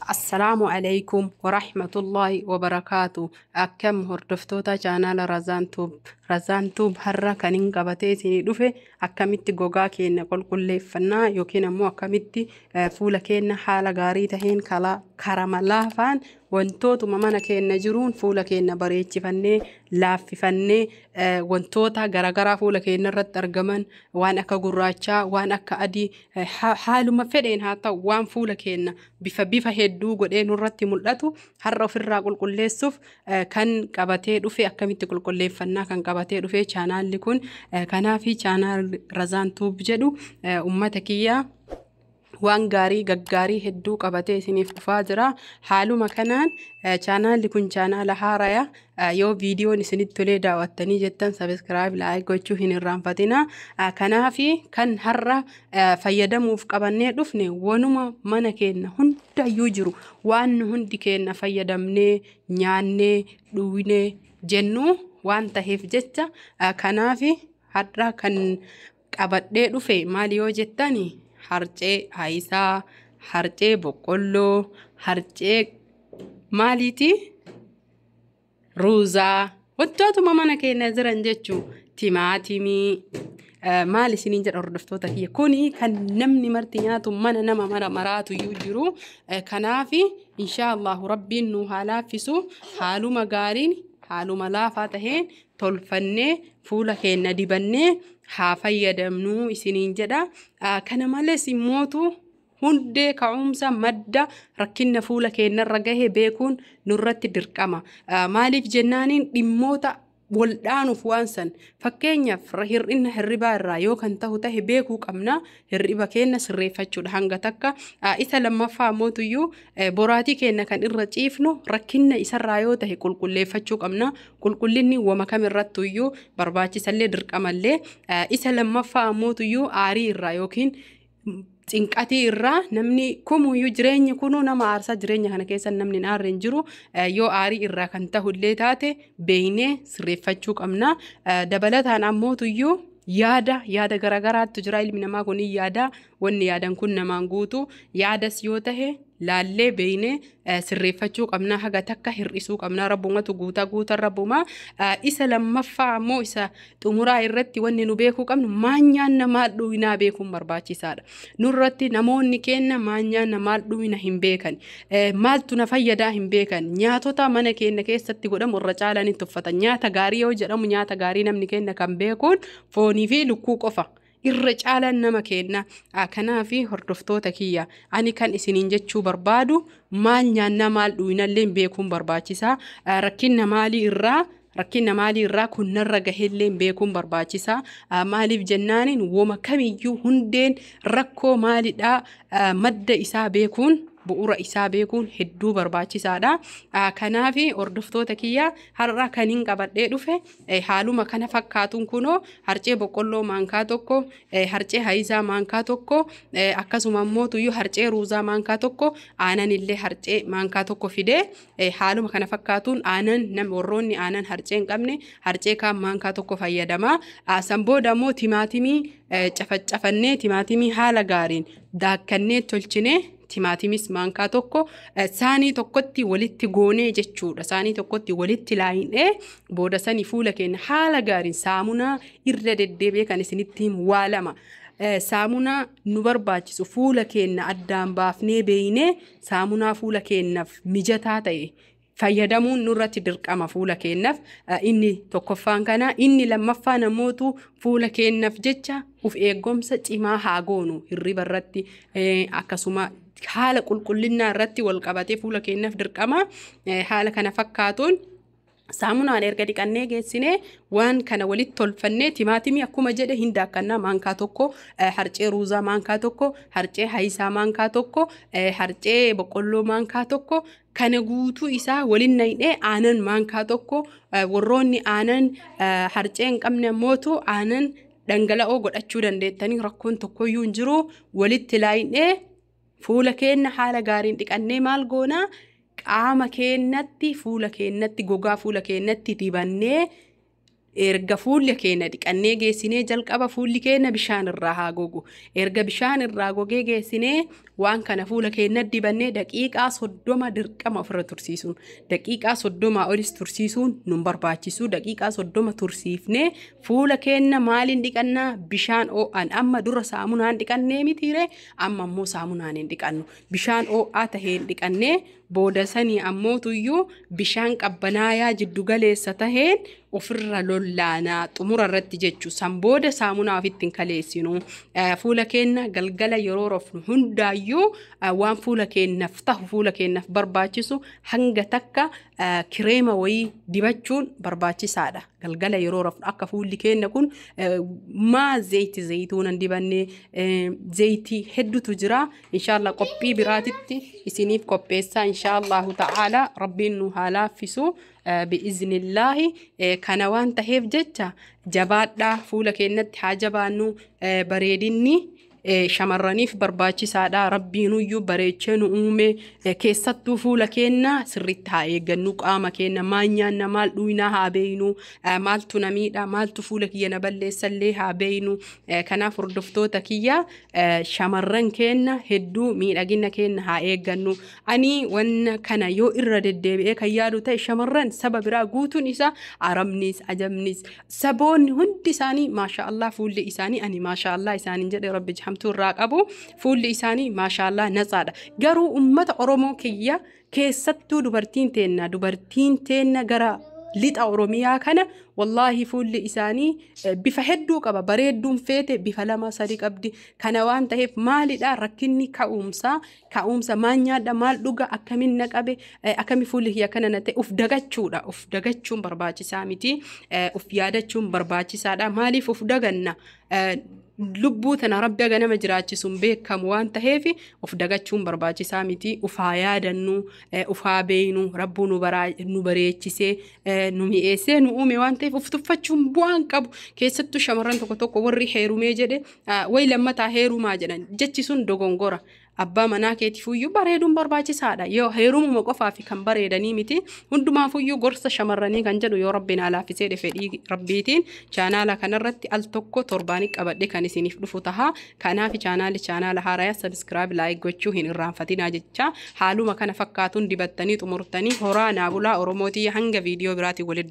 Assalaamu alaikum warahmatullahi wabarakaatu. Akkam hordoftoota chaanaala Razaan Tuub. Razaan Tuub har'a kan hin qabatee isinii dhufe akkamitti gogaa keenya qulqulleeffannaa yookiin ammoo akkamitti fuula keenya haala gaarii taheen karama laafaan wantootuma mana keenya jiruun fuula keenya bareechifannee laaffifannee, wantoota garaagaraa fuula keenya irratti argaman, waan akka gurraachaa, waan akka adii, haaluma fedheen haa ta'u, waan fuula keenya bifa bifa hedduu godhee nurratti mul'atu har'a ofirraa qulqulleessuuf kan qabatee dhufe, akkamitti qulqulleeffannaa kan qabatee dhufe chaanaalli kun. Kanaafi chaanaal Razaan Tuub jedhu ummata kiyyaa waan gaarii gaggaarii hedduu qabatee isiniif dhufaa jira. Haaluma kanaan chaanaalli kun chaanaala haaraya. Yoo viidiyoon isinitti tolee daawwattanii jettan, subscribe, like gochuu hin irraanfatina. Kanaafi kan har'a fayyadamuuf qabannee dhufne wanuma mana keenya hundayyuu jiru, waan nu hundi keenya fayyadamnee nyaannee dhugnee jennu waan taheef jecha. Kanaafi har'a kan qabadhee dhufe maali yoo jettani, harcee haayisaa, harcee boqqolloo, harcee maaliiti? Ruuzaa, wantootuma mana keenya jiran jechuu, timaatimii, maal isiniin jedha hordoftoota kiyya, kuni kan namni marti nyaatu, mana nama mara maraatu iyyuu jiru. Kanaafi inshaa Allahu rabbiin nu haa laaffisu, haaluma gaariin haaluma laafaa taheen tolfannee fuula keenya dibannee haa fayyadamnuu isiniin jedha. Kana malees immootu hundee ka'umsa madda rakkina fuula keenyarra gahe beekuun nurratti dirqama. Maaliif jennaaniin, dhimmoota waldhaanuuf waan san, fakkeenyaaf hir'ina hirribaa irraa yoo kan ta'u tahe beekuu qabna, hirriba keenya sirreeffachuudha hanga takka. Isa lammaffaa mootuyyuu boraatii keenya kan irra ciifnu rakkinna isarraa yoo tahe qulqulleeffachuu qabna. Qulqullinni wama kamirrattuyyuu barbaachisallee dirqamallee. Isa lammaffaa mootuyyuu aarii irraa yookiin cinqatii irraa. Namni kumuyyuu jireenyi kunuu nama aarsaa, jireenya kana keessa namni hin aarre hin jiru. Yoo aarii irraa kan ta'ullee taate beeynee sirreeffachuu qabna. Dabalataan ammootuyyuu yaada yaada garaagaraatu jira. Ilmi namaa kun yaada, wanni yaadan kun namaan guutu. Yaadas yoo tahe laallee beeynee sirreeffachuu qabna, haga takka hir'isuu qabna. Rabbumatu guutaa guutan rabbuma. Isa lammaffaa ammoo, isa xumuraa irratti wanni nu beekuu qabnu, maal nyaanna maal dhugnaa beekuun barbaachisaadha. Nurratti namoonni keenya maal nyaanna maal dhugna hin beekan, maaltu na fayyadaa hin beekan. Nyaatota mana keenya keessatti godhamu irra caalaan hin tuffatan. Nyaata gaarii yoo jedhamu, nyaata gaarii namni keenya kan beekuun foonii fi lukkuu qofa irra caalaan nama kenna. Kanaafi hordoftoota kiyya, ani kan isiniin jechuu barbaadu, maal nyaannaa maal dhugnallee beekuun barbaachisaa. Rakkina maalii irraa, rakkina maalii irraa kun narra gaheellee beekuun barbaachisaa. Maaliif jennaaniin, woma kamiyyuu hundeen rakkoo maalidhaa, madda isaa beekuun, bu'uura isaa beekuun hedduu barbaachisaadha. Kanaafi hordoftoota kiyya, har'a kan hin qabadhee dhufe haaluma kana fakkaatuun kunoo harcee boqqolloo maankaa 1, harcee haayisaa maankaa 1, akkasuma immoo tuyyuu harcee ruuzaa maankaa 1, aanan illee harcee maankaa 1 fidee haaluma kana fakkaatuun aanan nam warroonni aanan harcee hin qabne harcee kaan maankaa 1 fayyadama. San booda immoo timaatimii cafaccafannee, timaatimii haala gaariin daakkannee tolchinee, timaatimis maankaa 1 saanii tokkotti walitti goonee jechuudha. Saanii tokkotti walitti laayinee booda sanii fuula keenya haala gaariin saamunaa irra deddeebi'ee kan isinitti himu waa lama. Saamunaa nu barbaachisu fuula keenya addaan baafnee beeynee saamunaa fuula keenyaaf mijataa ta'e fayyadamuun nurratti dirqama fuula keenyaaf. Inni tokkoffaan kana. Inni lammaffaa namootu fuula keenyaaf jecha uf eeggomsa cimaa haa goonu. Hirriba irratti akkasuma haala qulqullinnaa irratti wal qabatee fuula keenyaaf dirqama. Haala kana fakkaatuun saamunaan erga dhiqannee geessinee, waan kana walitti tolfannee, timaatimii akkuma jedhe hin daakkannaa maankaa 1, harcee ruuzaa maankaa 1, harcee haayisaa maankaa 1, harcee boqqolloo maankaa 1, kana guutuu isaa waliin naqnee, aanan maankaa 1, warroonni aanan harcee hin qabne ammootu aanan dhangala'oo godhachuu dandeettanii, rakkoon tokkoyyuu hin jiru. Walitti laayinee fuula keenya haala gaariin dhiqannee maal goonaa, qaama keenyatti, fuula keenyatti, gogaa fuula keenyatti dibannee. Erga fuula keenya dhiqannee geessinee jalqaba fuulli keenya bishaan irraa haa gogu. Erga bishaan irraa gogee geessinee waan kana fuula keenya dibannee daqiiqaa 30 dirqama ofirra tursiisuun, daqiiqaa 30 olis tursiisuun nun barbaachisu. Daqiiqaa 30 tursiifnee fuula keenya maaliin dhiqannaa? Bishaan ho'aan. Amma dura saamunaan dhiqannee mitiire, amma immoo saamunaan hin dhiqannu. Bishaan ho'aa taheen dhiqannee booda sanii ammootuyyuu bishaan qabbanaayaa jiddu galeessa taheen ofirra lollaanaa xumura irratti jechuu. San booda saamunaa ofitti hin kaleessinu. Fuula keenya galgala yeroo rofnu hundaayyuu waan fuula keenyaaf tahu, fuula keenyaaf barbaachisu hanga takka kireema wayii dibachuun barbaachisaadha. Galgala yeroo rafnu akka fuulli keenya kun maa zeyti zayituunan dibannee, zeyitii hedduutu jira. Inshaallah qophii biraatitti isiniif qopheessaa, inshaallahu ta'ala, rabbiin nu haa laaffisu bi'iznillaahi. Kana waan taheef jecha jabaadhaa, fuula keenyatti haa jabaannu. Bareedinni shamarraniif barbaachisaadha. Rabbiinuyyuu bareechee nu uume. Keessattuu fuula keenya sirriitti haa eeggannu. Qaama keenya maal nyaanna, maal dhuynaa haa beeynu, maaltu na miidha, maaltu fuula kiyya na balleessallee haa beeynu. Kanaaf hordoftoota kiyya, shamarran keenya hedduu miidhagina keenya haa eeggannu. Ani wanna kana yoo irra deddeebi'ee kan yaadu ta'e, shamarran saba biraa guutuun isaa, Arabnis, Ajamnis, saboonni hundi isaanii maasha Allah fuulli isaanii, ani maasha Allah isaaniin jedhe, rabbi hamtuu irraa qabu, fuulli isaanii maasha Allah natsaadha. Garuu ummata Oromoo kiyya, keessattuu dubartiin teenna gara lixa Oromiyaa kana, wallaahi fuulli isaanii bifa hedduu qaba. Bareedduun feete bifa lama sadi qabdi. Kana waan ta'eef maalidha rakkinni ka'umsaa? Ka'umsa maal nyaadha, maal dhuga, akkamiin na qabe, akkami fuulli kiyya kana na ta'e? Uf dagachuudha. Uf dagachuun barbaachisaa miti. Uf yaadachuun barbaachisaadha. Maaliif uf daganna? Lubbuu tana rabbi aga nama jiraachisuun beekamu waan ta'eef of dagachuun barbaachisaa miti. Uf haa yaadannu, uf haa beeynu. Rabbuu nu bareechisee, nu mi'eessee nu uume waan ta'eef uf tuffachuun bu'aan qabu. Keessattuu shamarran tokko tokko warri heerumee jedhe wayi lammataa heerumaa jedhan, jechi sun dogongora. Abbaa manaa keetiifuyyuu bareeduun barbaachisaadha. Yoo heerumuma qofaaf kan bareedanii miti. Hundumaafuyyuu gorsa shamarranii kan jedhu yoo rabbiin laaffisee fedhii rabbiitiin chaanaala kanarratti al tokko torbaanii qabadhe kan isiniif dhufu taha. Kanaaf chaanaali chaanaala haarayaa subscribe, like gochuu hin irraanfatinaa jecha, haaluma kana fakkaatuun dibattanii xumurtanii horaa naa bulaa. Oromootii, hanga viidiyoo biraatiin walitti.